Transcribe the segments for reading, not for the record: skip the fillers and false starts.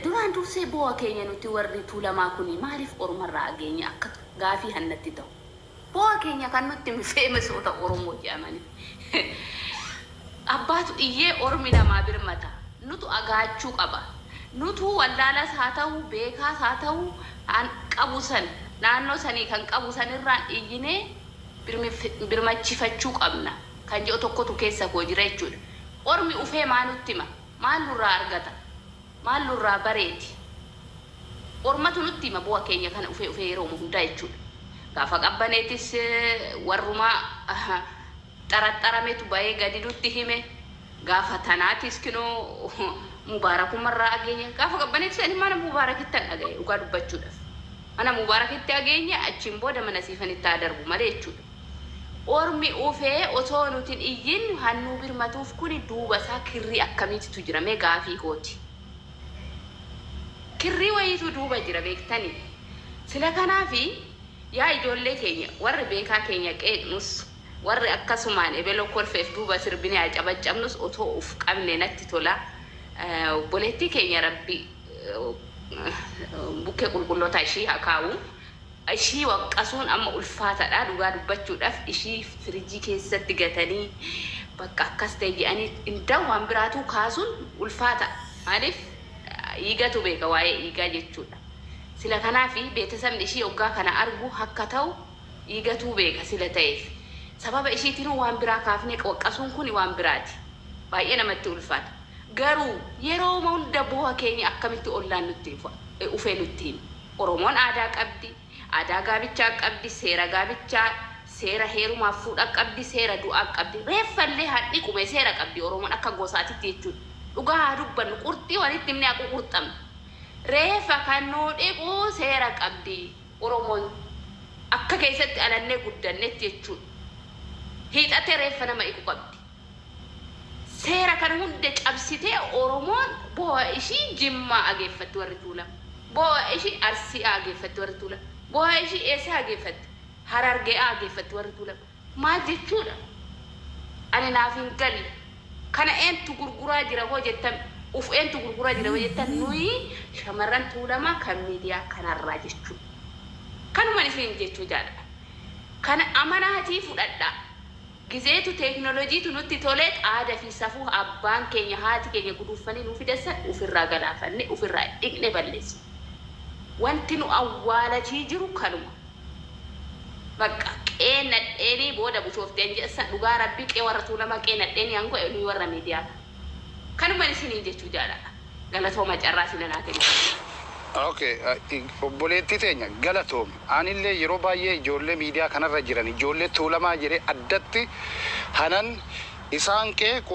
Duraan dursee boo'a keenya nuti warri Tuulamaa kuni maaliif ormarraa ageenya akka gaafii hannatti ta'u? Boo'a keenya kan nutti hime feemesoota Oromoo jedhamani. Abbaatu iyyee ormi namaa birmata. Nutu agaachuu qaba. Nutu wallaalas haa ta'u beekaas haa ta'u han qabu san naannoo sanii kan qabu sanirraan iyyinee birmachifachuu qabna kan jedhu tokkotu keessa koo jira jechuudha. Ormi ufee maa nutti hima? Maal nurraa argata? Maal nurraa bareeti? Ormatu nutti hima bu'a keenya kana ufee ufee yerooma hundaa jechuudha. Gaafa Qabbaneetis warruma xaraxxarametu bayee gadi nutti hime. Gaafa tanaatis kinoo Mubaarakumarraa ageenya. Gaafa Qabbaneetis ani mana Mubaarakittan dhagaye dhugaa dubbachuudhaaf. Mana Mubaarakitti ageenya, achiin booda mana Siifanitti haa darbu malee jechuudha. Ormi ufee osoo nuti hin iyyin hannuu birmatuuf kuni duuba isaa kirrii akkamiititu jira mee gaafii kooti. Kirrii wayiitu duuba jira beektanii. Sila kanaafi yaa ijoollee keenya warri beekaa keenya qeeqnus warri akkasumaan ebelo kolfeef duuba sirbinee acabaccabnus otoo uf qabne natti tola. Obboleettii keenya Rabbi bukkee qulqullootaa ishii haa kaa'u. Ishii waqqasuun amma ulfaatadha dhugaa dubbachuudhaf, ishii firijii keessatti gatanii bakka akkas ta'e jedhanii indaw waan biraatuu kaasuun ulfaata. Maaliif dhiigatu beeka waa'ee dhiigaa jechuudha. Sila kanaafi beetesabni ishii oggaa kana argu hakka ta'u dhiigatuu beeka sila ta'eef. Sababa ishiitinuu waan biraa kaafnee waqqasuun kuni waan biraati. Baay'ee namatti ulfaata. Garuu yerooma hunda booha keenya akkamitti ollaan nutti ufee nutti hima? Oromoon aadaa qabdi, aadaa gaabichaa qabdi, seera gaabichaa, seera heerumaaf fuudha qabdi, seera du'aa qabdi. Reeffallee haa dhiqume seera qabdi Oromoon akka gosaatitti jechuudha. Dhugaa haa dubbannu, qurxii walitti himnee haa ququrxamnu. Reeffa kan nuu dhiqu seera qabdi Oromoon akka keessatti alannee guddannetti jechuudha. Hiixatee reeffa nama dhiqu qabdi. Seera kana hunda cabsitee Oromoon boo'a ishii Jimmaa ageeffatti warri Tuulama. Boo'a ishii Arsii'aa ageeffatti warri Tuulama. Boo'a ishii eessaa ageeffatti? Harargee'aa ageeffatti warri Tuulama. Maal jechuudha? Ani naaf hin galle. Kana eentu gurguraa jira hoo jettan, uf eentu gurguraa jira hoo jettan, nuyi shamarran Tuulamaa kan miidiyaa kanarraa jechuudha. Kanuman isiniin jechuu jaaladha. Kana amanaatii fudhadhaa. Gizeetu teeknolojiitu nutti toleet aada fi safuu abbaan keenya haati keenya guduuffanii nuu fidan san ufirraa galaafanne ufirraa dhiqne balleessine. Wanti nu awwaalatii jiru kanuma. Baqqa qe'een nadheenii booda bushoofti an jedhan san dhugaa rabbii qe'ee warra Tuulamaa qe'ee nadheenii an godhe nuyi warra miidiyaa kana. Kanuman isiniin jechuu jaaladha. Galatooma carraa sila naa kennitaniif. Ok obboleettii teenya galatoomi. Anillee yeroo baay'ee ijoollee miidiyaa kanarra jiran ijoollee Tuulamaa jedhee addatti hanan isaan qeequ,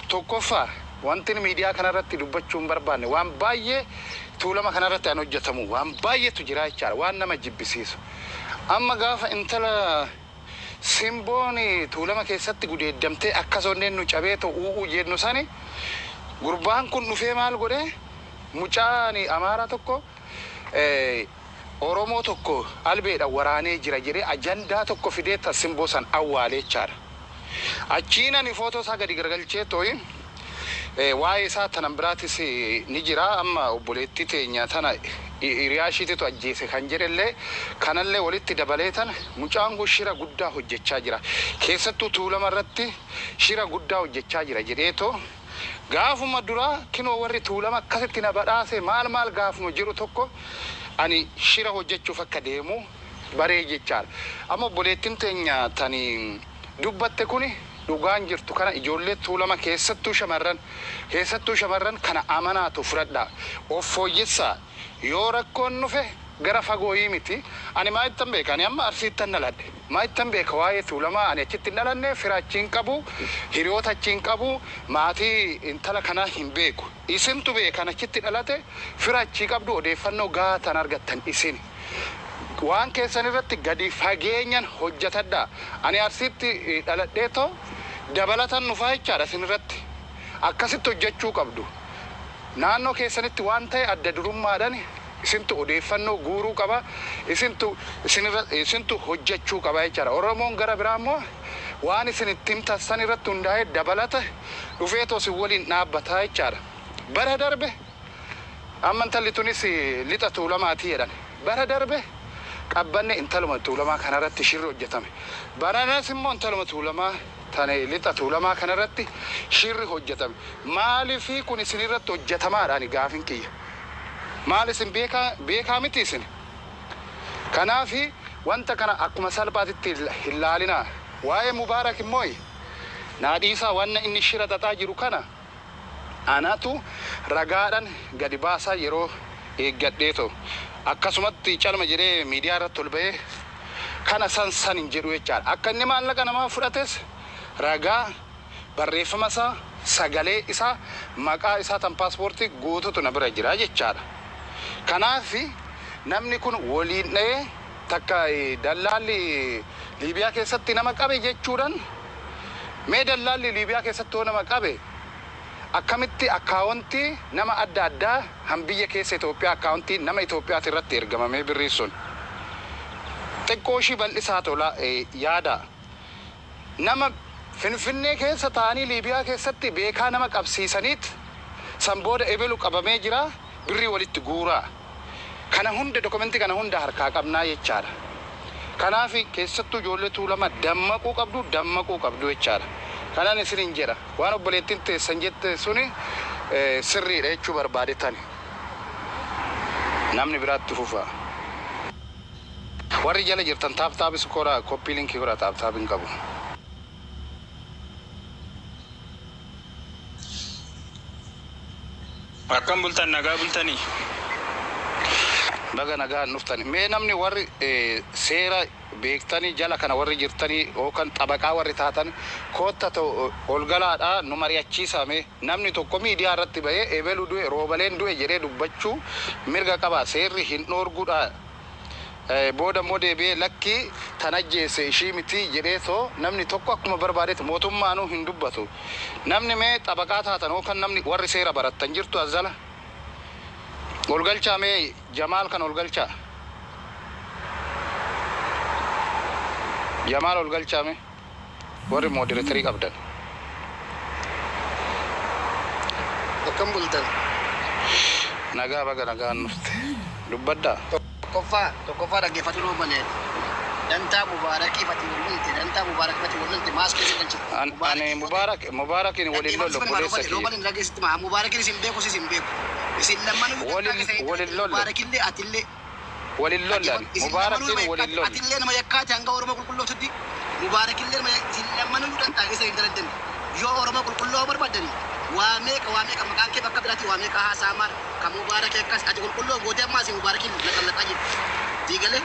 tokkoffaa wantin miidiyaa kanarratti dubbachuu hin barbaanne waan baay'ee Tuulama kanarratti an hojjetamu waan baay'eetu jira jechaadha, waan nama jibbisiisu. Amma gaafa intala Simboon Tuulama keessatti gudeeddamtee akkas onneen nu cabeetoo uu'uu jennu sani, gurbaan kun dhufee maal godhe? Mucaan Amaaraa tokko Oromoo tokko albeedhaan waraanee jira jedhee ajandaa tokko fidee ta Simboo san awwaale jechaadha. Achiin ani footoo isaa gadi garagalchee to'i waa'ee isaa tanan biraatis ni jira, amma obboleettii teenya tana hiriyaa ishiititu ajjeese kan jedhellee kanallee walitti dabalee tana mucaan kun shira guddaa hojjechaa jira. Keessattuu Tuulama irratti shira guddaa hojjechaa jira jedheetoo gaafuma duraa kinoo warri Tuulama akkasitti na badhaase maal maal gaafuma jedhu tokko ani shira hojjechuuf akka deemu baree jechaadha. Amma obboleettiin teenya tani dubbatte kuni dhugaan jirtu kana, ijoollee Tuulama keessattuu shamarran, keessattuu shamarran kana amanaatu fudhadhaa. Of fooyyessaa, yoo rakkoon dhufe gara fagooyii miti. Ani maa ittan beeka? Ani amma Arsiittan dhaladhe. Maa ittan beeka waa'ee Tuulamaa? Ani achitti hin dhalanne, fira achi hin qabu, hiriyoota achi hin qabu, maatii intala kanaa hin beeku. Isintu beeka kan achitti dhalate, fira achii qabdu, odeeffannoo gahaa tan argattan isini. Waan keessan irratti gadi fageenyan hojjatadhaa. Ani Arsiitti dhaladheetoo dabalatan dhufaa jechaadha isin irratti. Akkasitti hojjachuu qabdu. Naannoo keessanitti waan ta'e adda durummaadhan isintu odeeffannoo guuruu qaba, isintu isinirra isintu hojjachuu qaba jechaadha. Oromoon gara biraa immoo waan isin itti himtan san irratti hundaa'ee dabalata dhufeetoo isin waliin dhaabbata jechaadha. Bara darbe Amma intalli tunis Lixa Tuulamaatii jedhan. Bara darbe Qabbanne intaluma Tuulamaa kanarratti shirri hojjetame. Baranas immoo intaluma Tuulamaa tana Lixa Tuulamaa kanarratti shirri hojjetame. Maaliif kun isinirratti hojjetamaadha ani gaafin kiyya. Maal isin beekaa beekaa miti isin? Kanaaf wanta kana akkuma salphaatitti hin laalinaa. Waa'ee Mubaarak immoo naa dhiisaa, wanna inni shira xaxaa jiru kana anatu ragaadhan gadi baasaa yeroo eeggadheetoo akkasumatti calma jedhee miidiyaa irratti ol ba'ee kana san san hin jedhu jechaadha. Akka inni maallaqa namaa fudhates ragaa barreeffama isaa, sagalee isaa, maqaa isaa tan paaspoortii guututu na bira jira jechaadha. Kanaaf namni kun waliin dha'ee takka dallaalli Liibiyaa keessatti nama qabe jechuudhan, mee dallaalli Liibiyaa keessatti hoo nama qabe akkamitti akkaawontii nama adda addaa han biyya keessa Itoophiyaa akkaawontii nama Itoophiyaati irratti ergama mee birriin sun? Xiqqoo ishii bal'isaa tola yaadaa. Nama Finfinnee keessa taa'anii Liibiyaa keessatti beekaa nama qabsiisaniit san booda ebelu qabamee jira birrii walitti guuraa. Kana hunda document kana hunda harkaa qabnaa jechaadha. Kanaaf keessattuu ijoollee Tuulama dammaquu qabdu dammaquu qabdu jechaadha. Kanan isinin jedha. Waan obboleettiin teessan jette suni sirriidha jechuu barbaadetani. Namni biraa itti fufaa. Warri jala jirtan tap tapis godhaa copy link godhaa tap tap hin qabu. Akkam bultan nagaa bultanii? Baga nagaan dhuftani. Mee namni warri seera beektani jala kana warri jirtani yookan xabaqaa warri taatan kootta to ol galaadha nu mari'achiisaa mee. Namni tokko miidiyaa irratti bahee ebelu du'e Roobaleen du'e jedhee dubbachuu mirga qaba seerri hin dhoorgudha. Booda immoo deebi'ee lakki tan ajjeesse ishii miti jedhee too namni tokko akkuma barbaadetti mootummaanuu hin dubbatu. Namni mee xabaqaa taatan yookan namni warri seera barattan jirtu as jala? Ol galchaa mee Jamaal kana ol galchaa. Jamaal ol galchaa mee warri moderator qabdan. Akkam bultan? Nagaa baga nagaan dhufte. Dubbadhaa. Tokkoffaa tokkoffaa dhaggeeffadhu Roobaleen. Dantaa Mubaarakiif ati wal lolte dantaa Mubaarakiif ati wal lolte maas keessa galchite. An ani Mubaarakiif qote. Mubaarak Mubaarakiin wal hin Dhaggeeffadhu lollu sifan himaa obboleessa Roobale kiyya. Roobalen dhageessitti maa Mubaarakiin isin beeku sis hin beeku. Isin lammanuu Wal dantaa hin keessa hin wal hin dalagne lollu. Mubaarakillee atillee Wal hin lollu ani. dhaggeeffadhu isin lammanuu nama Mubaarakiin wal hin yakkaati lollu. atillee nama yakkaati hanga Oromoo qulqullooftutti Mubaarakillee nama isin lammanuu dantaa keessa hin dalagdan yoo Oromoo qulqulloo barbaaddani waa meeqa waa meeqa maqaan kee bakka biraatti waa meeqa haasa'amaar ka Mubaarakii akkas ati qulqulloo gootee ammaa asii Mubaarakiin laqallaqaa jirti sii galee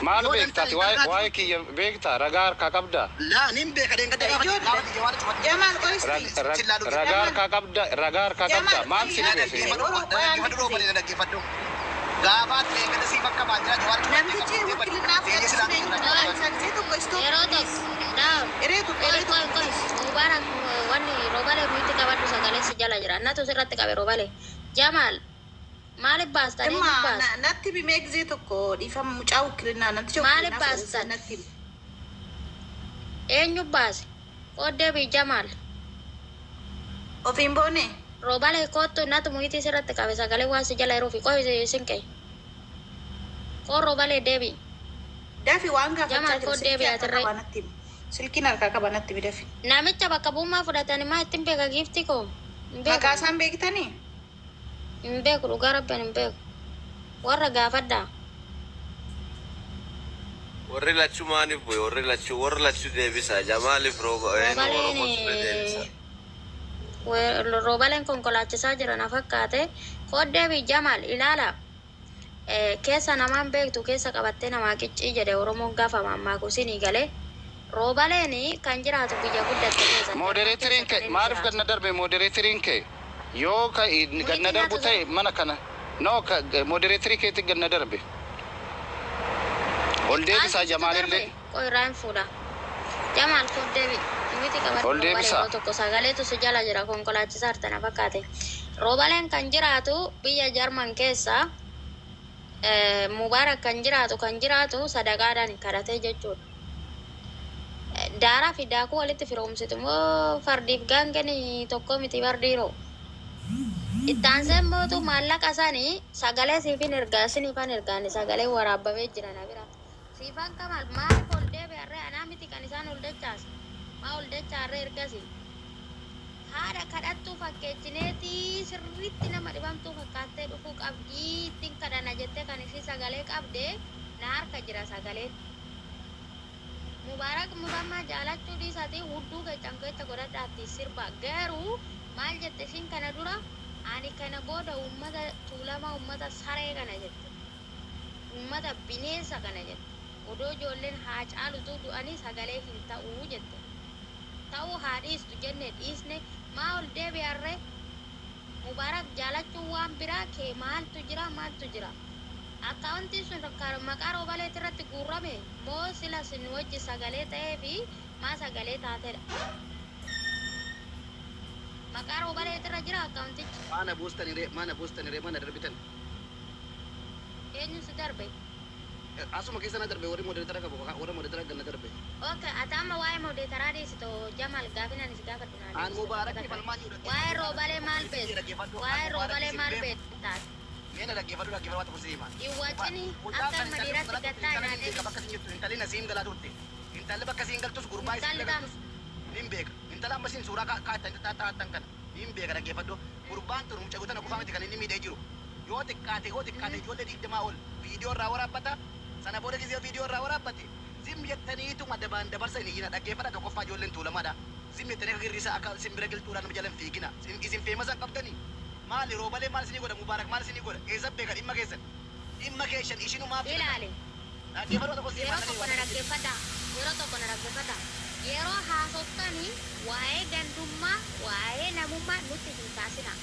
Maal yoo beekta dantaa ati hin waa'ee dalagaati waa'ee kiyya beekta ragaa harkaa qabdaa? Laa nin beeka dheengadda gaafa Ijoollee gaafa jawaar cufatti Jamaal qoy Rag, isti. rag, sin laalu ragaa Jamaal harkaa qabda ragaa harkaa qabda Jamaal maal qoy si na dhibe si? dhaggeeffadhu Oro na qoy aan dhaggeeffadhu dubbise. roobale na dhaggeeffadhu gaafa ati dheengadda siif akka baandiraa jawaar cufattee Namtichi qabdee bade wakilinnaa seenyee fudhate si sun laalu eenyu jira maqaan jawaar isaa gisee tokko stop Yeroo please. tokko daaw Eree tokko qoy eree qoy tokko qoy please. Mubaarak wanni roobale muitti qabadhu sagalee si jala jira annatu sirratti qabe roobale Jamaal maaliif baastan Imma eenyu baasa natti himi mee gisee tokko dhiifama mucaa wukkilinnaa namticha maaliif wukkilinnaa fudhate san baastan natti himi. eenyu baase qooddee bii Jamaal Ofiin boone. roobale koottu natu muitti sirratti qabe sagalee waan si jala jiruufi qoy sinqe koo roobale deebi Dafi waan gaafachaa Jamaal jiru koo silkii deebi harkaa atirree qabaa natti himi. Silkiin harkaa qabaa natti himi dafi. Namicha bakka bu'ummaa fudhatani maa ittin beeka giiftii koo? Hin beeku Maqaa ani. isaan beektanii? Hin beeku dhugaa rabbi ani hin beeku. Warra gaafadhaa. Warri lachuu maaniif bu'e? Warri lachuu warri lachuu deebisa. Jamaaliif rooba eenyu Roobaleen Oromoo ture deebisa. roobaleen konkolaachisaa jira na fakkaate. Kooddeebi Jamaal ilaala. Keessa namaan beektu keessa qabattee namaa qiccii jedhe Oromoon gaafa mammaaku isinii galee. Roobaleen kan jiraatu biyya guddatte keessa Jarman Modereeteriin keessa kee kan inni maaliif jiraatu. gad na darbe modereeteriin kee yoo ka gad na Muhiitti darbu naatu ta'e mana kana no ka modereeterii keetti gad na darbe ol deebisaa Maaltu sitti darbe? Jamaalillee Qoy irraa hin fuudha. Jamaal koo deebi. Miti qabadhu ol roobale deebisaa. yeroo tokko sagaleetu si jala jira konkolaachisaa jirta na fakkaate. Roobaleen kan jiraatu biyya Jarman keessa Mubaarak kan jiraatu kan jiraatu sadaqaadhaan kadhatee jechuudha. Daaraa fi daakuu walitti firoomsitu moo fardiif gaangeen tokko miti bar dhiiroo. Itti aansee mootu maallaqa sanii sagalee siifin ergaa siniifan ergaani sagalee waraabamee jira na bira. Siifan Kamal maaliif ol deebi'arree anaa miti kan isaan ol dachaase? Maa ol dachaarree ergasii? Haadha kadhattuu fakkeessineetii sirriitti nama dhibamtuu fakkaattee dhufuu qabdii ittiin kadhana jettee kan ishii sagalee qabde na harka jira sagaleen. Mubaarak Musammaa jaalachuu dhiisaatii hudduu keessan keessa godhadhaatti sirba. Garuu maal jette ishiin kana dura ani kana booda uummata Tuulamaa uummata saree kana jette. Uummata bineensa kana jette. Odoo ijoolleen haa caalutuu du'anii sagalee hin ta'uu jette. Ta'uu haa dhiistu jenne dhiisne maa ol deebi'arree? Mubaarak jaalachuun waan biraa kee maaltu jira maaltu jira? Akkaawuntiin sun maqaa Roobaleet irratti guurrame moo sila sin wajji sagalee ta'ee fi maa sagalee taatedha? Maqaa Roobaleet irra jira akkaawuntichi. Maana buustaniree, maana buustaniree, maana darbitan. Eenyu si darbe? Asuma keessa na darbe, warri modereetara qabu, warra modereetara ganna darbe. Okay, ati amma waa'ee modereetaraa dhiisito Jamal gaafin ani si gaafadhu naa Aan deebisi. Mubaarakni falmaa jiru. Waa'ee Roobalee maal beekta? Waa'ee Roobalee maal beekta? Mee na dhaggeeffadhu, dhaggeeffadhu, waan tokko si hima. Iwwacini Mucaan akka kan ilma intalli dhiiraatti bakka gattaa intalli naa hin beeka deebisi. bakka isin jirtu, intalli nasiin galaa turte. Intalli bakka siin galtus, gurbaa isin Intalli kam? galtus hin beeka. Intala amma isin suuraa kaa'attan taa'attan kana hin beeka, dhaggeeffadhu. Gurbaan tun mucaa tana qofaa miti kan inni miidhee jiru. Yoo xiqqaate, yoo xiqqaate ijoollee 20 ol viidiyoo irraa waraabbata. Sana booda gisee viidiyoo irraa waraabbate zim jettaniituma dabaan dabarsa hin iyyina, dhaggeeffadha. Tokkoffaa ijoolleen Tuulamaadha. Zim jettanii akka girrisaa akka simbira qilxuudhaan nama jalan fiigina. Isin feemasan qabdanii. Maali Roobalee maal isinii godha? Mubaarak maal isinii godha? Eessa beeka dhimma keessan? Dhimma keessan ishinumaaf filata. Ilaali. Dhaggeeffadhu, tokko si Yeroo himaa. tokko na dhaggeeffadha. Yeroo tokko na dhaggeeffadha. Yeroo haasoftanii waa'ee gandummaa, waa'ee namummaa nutti hin kaasina.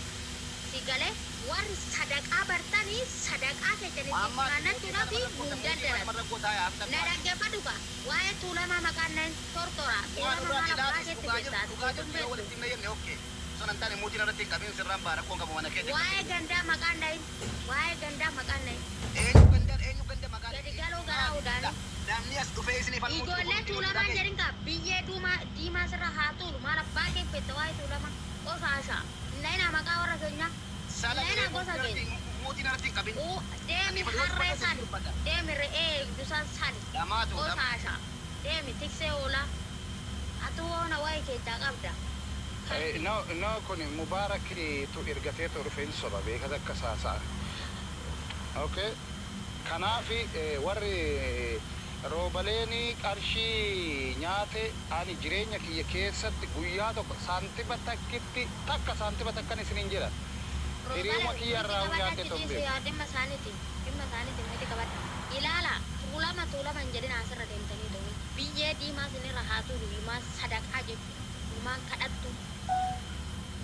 Si galee warri sadaqaa bartanii sadaqaa keessan itti Amma funaannachuudhaaf nuun daldalan. Na dhaggeeffadhu kaa. Waa'ee Tuulamaa maqaan nan tortora. Tuulama maal abbaa keetti beekta? Ati Dhugaa keetuun jirtu yoo beektu. walitti hin jenne, okay. Osoo nan taane muutiin irratti hin qabin sirraan baara rakkoon qabu mana keessa. Waa'ee gandaa maqaan dhahin. Waa'ee gandaa maqaan dhahin. Eenyu ganda, eenyu ganda maqaan? Gadi galuu garaa udaanii. Namni as dhufee isinii falmuu Ijoollee Tuulamaan jedhin kaa biyyee duumaa diimaa sirra haa tuulu, maal abbaa kee fette waa'ee Tuulama qosaasha. Naina maqaa warra keenyaa. Sala Naina gosa keenya. Muutiin irratti hin qabin. Uu deemi harree san, deemi re'ee eegdu san san Dhamaatu. qosaasha. Deemi tiksee oolaa. Atu hoona waa'ee keessaa qabda. No, no, kun Mubaarak tu ergatee tu dhufeen soba beekata akka saasa'a. Okay. Kanaafi warri Roobaleeni qarshii nyaate ani jireenya kiyya keessatti guyyaa tokko saantima takkitti takka saantima takkan isiniin jedha. Hiriyooma kiyya irraa nyaate ton beeku. Dhimma isaaniiti. Dhimma isaaniiti miti qabadha. Ilaala, Tuulama Tuulama hin jedhin asirra deemtanii ta'u. Biyyee diimaa sinirra haa tuulu, ilmaan sadaqaa jechuudha. Ilmaan kadhattu.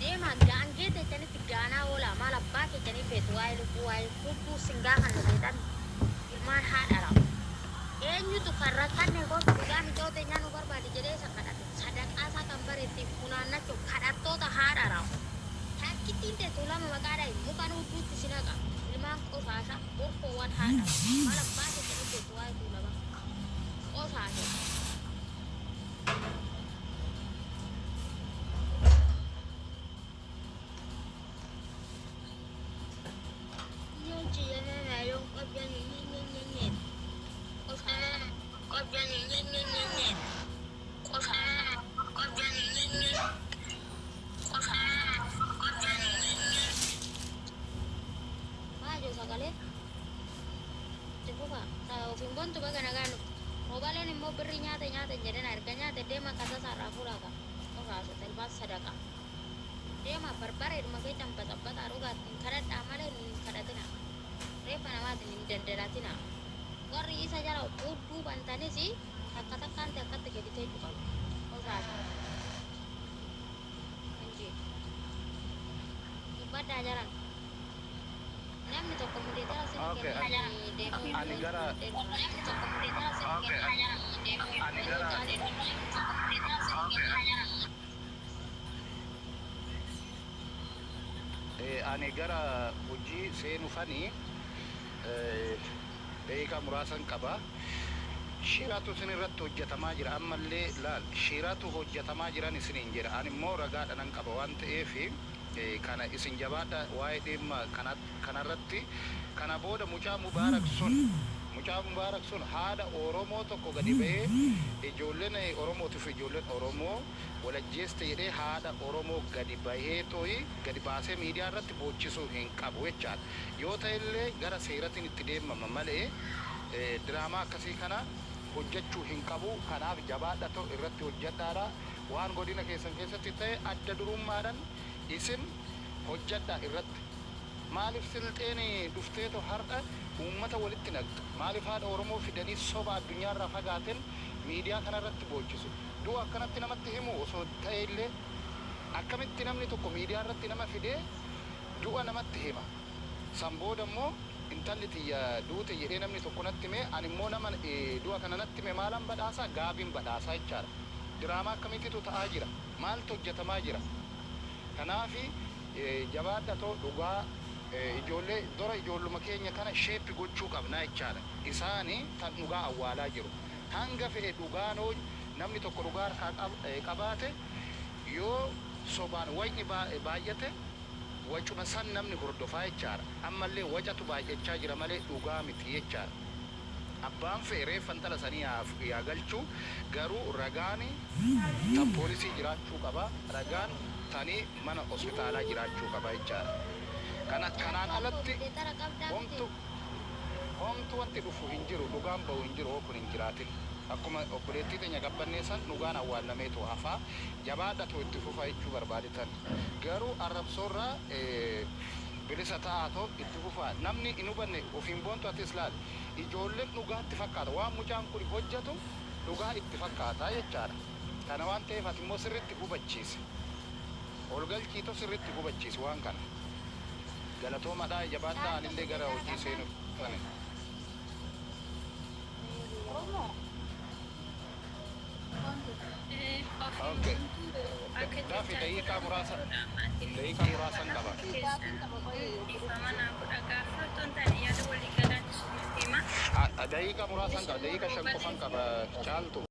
Deema gaangee teessanitti gaanaa oola, maal abbaa keessanii feetu waa'ee lubbuu, waa'ee hudduu sin gaafanne beekan ilmaan haadhara. Eenyutu kan rakkanne kootu dhugaa micoo teenyaa nu barbaade jedhee isa kadhate, sadaqaa isaa kan bareetti funaannachuuf kadhattoota haadhara. Takkittiin ta'e Tuulama maqaa dhahi muka hudduutti si naqa. Ilmaan qosaasa borkoowwan haadhara. Maal abbaa keessanii feetu waa'ee Tuulama qosaasa. Maajo sagalee itti fufa ofiin bontu baga nagaa dhufte. Roobaleen immoo birri nyaate nyaate hin jedhina, erga nyaate deema kasasaarraa fuudhaa qaba. Qosaasa ilmaan sadaqaa. Deema barbareeduma keessan baxabbaxaa dhugaatiin kadhadhaa malee nun hin kadhatina. Reeffa namaatiin hin daldalatina. Warri isa jala hudduu bantanis takka takkaan ta'e akkatti gadi teechuu qabu. Qosaasa. Inji. Dubbaddaa jaran. Namni tokko mudeetara sin Okay, kennee deemuu ani gara Namni tokko mudeetara sin Okay, kennee deemuu ani gara ani gara hojii seenufanii daqiiqaa muraasan qaba. Shiratu isin irratti hojjetamaa jira, ammallee laal, shiratu hojjetamaa jiran isiniin jedha. Ani immoo ragaadha nan qaba waan ta'eef Kana isin jabaadha waa'ee dhimma kanarratti. Kana booda mucaa Mubaarak sun, mucaa Mubaarak sun haadha Oromoo tokko gadi ba'ee ijoolleen Oromootiif ijoolleen Oromoo walajjeeste jedhee haadha Oromoo gadi bahee tooyi gadi baasee miidiyaa irratti boochisuu hin qabu jechaadha. Yoo ta'ellee gara seeratiin itti deemama malee diraamaa akkasii kana hojjechuu hin qabu. Kanaaf jabaadha ta'u irratti hojjedhaadha. Waan godina keessan keessatti ta'e adda durummaadhaan isin hojjedha irratti. Maaliif Silxeen dhufteetu har'a uummata walitti naqxu? Maaliif haadha Oromoo fidanii soba addunyaarraa fagaateen miidiyaa kanarratti boochisu? Du'a akkanatti namatti himu osoo ta'e illee akkamitti namni tokko miidiyaa irratti nama fidee du'a namatti hima? San booda immoo intalli tiyya duute jedhee namni tokko natti hime, ani immoo nama du'a kana natti hime maalan badhaasaa? Gaabiin badhaasaa jechaadha. Diraamaa akkamiititu ta'aa jira? Maaltu hojjetamaa jira? Kanaafi jabaadha too dhugaa ijoollee dora ijoolluma keenya kana shape gochuu qabna jechaadha. Isaani tan dhugaa awwaalaa jiru. Hanga fe'e dhugaan hoo namni tokko dhugaa harkaa qabaate, yoo sobaan wacni baay'ate wacuma san namni hordofaa jechaadha. Ammallee wacatu baay'achaa jira malee dhugaa miti jechaadha. Abbaan fe'e reeffa intala sanii yaa galchu, garuu ragaan tan poolisii jiraachuu qaba, ragaan tanii mana hospitaalaa jiraachuu qaba jechaadha. Kana kanaan alatti Kompiitara qabdaa miti. Homtu wanti dhufu hin jiru, dhugaan bahu hin jiru hoo kun hin jiraatin. Akkuma obboleettii teenya gabbannee san dhugaan awwaallameetu hafaa. Jabaadha too itti fufa jechuu barbaadetan. Garuu arrabsoorraa bilisa ta'aa too itti fufaa. Namni hin hubanne ofiin boontu atis laal. Ijoolleen dhugaatti fakkaata. Waan mucaan kun hojjetu dhugaa itti fakkaata jechaadha. Kana waan ta'eef ati immoo sirriitti hubachiisi. Ol galchiitoo sirriitti hubachiisi waan kana. Galatoomadhaa, jabaadhaa, anillee gara hojii seenuuf tane. Oromoo. Okay. Daafi daqiiqaa muraasan qaba. Gaafiin qaba qoyee. Daqiiqaa muraasan qaba. Daqiiqa 5 qofan qaba, Caaltu.